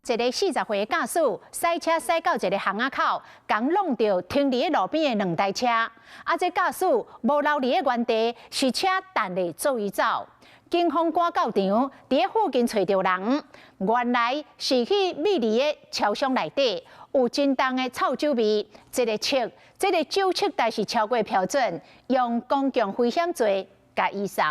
一个40歲的駕駛駛車駛到一个巷仔口，共挵著停佇路邊的兩台車。啊，這駕駛無留佇原地，是車彈咧做伊走。警方趕到場，佇附近揣著人，原來是去美里的超商內底有真重的臭酒味，這个測，這个酒測代是超過標準，用公共危險罪共移送。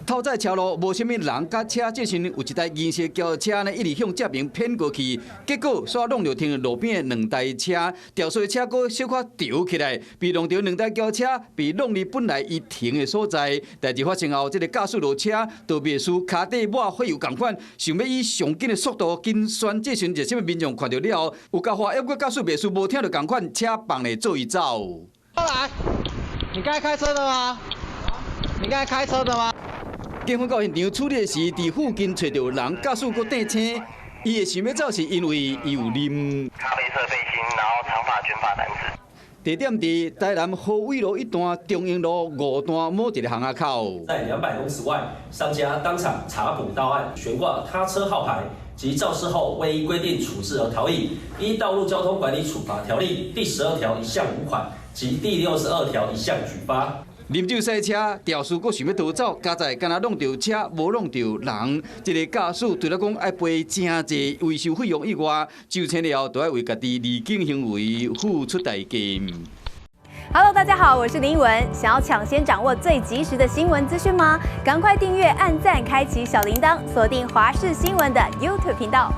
透早橋路無啥物人佮車，這時有一台銀色轎車呢，一直向這邊偏過去，結果煞挵著停路邊的兩台車，肇事的車閣小可著起來，被挵著兩台轎車，被挵離本來伊停的所在。代誌發生後，這个駕駛落車，就袂輸跤底抹火油仝款，想欲以上緊的速度緊旋。這時熱心的民眾看著了後，有共話，猶閣駕駛袂輸無聽著仝款，車放咧做伊走。來，你剛才開車的嗎？你剛才開車的嗎？警方到現場處理的時，佇附近揣著人，駕駛閣硩青，伊會想欲走是因為伊有啉。咖啡色背心，然後長髮捲髮男子。地點佇台南河尾路一段中英路五段某一个巷仔口。在200公尺外，商家當場查捕到案，懸掛他車號牌及肇事後未依規定處置而逃逸，依《道路交通管理處罰條例》第12條一項5款及第62條一項舉發。啉酒駛車，肇事閣想欲逃走，佳哉干焦挵著車，無挵著人。這个駕駛除了講愛賠誠濟維修費用以外，酒醒了後，都愛為家己離境行為付出代價。 Hello，大家好，我是林文。想要搶先掌握最及時的新聞資訊嗎？趕快訂閱、按讚、開啟小鈴鐺，鎖定華視新聞的 YouTube 頻道。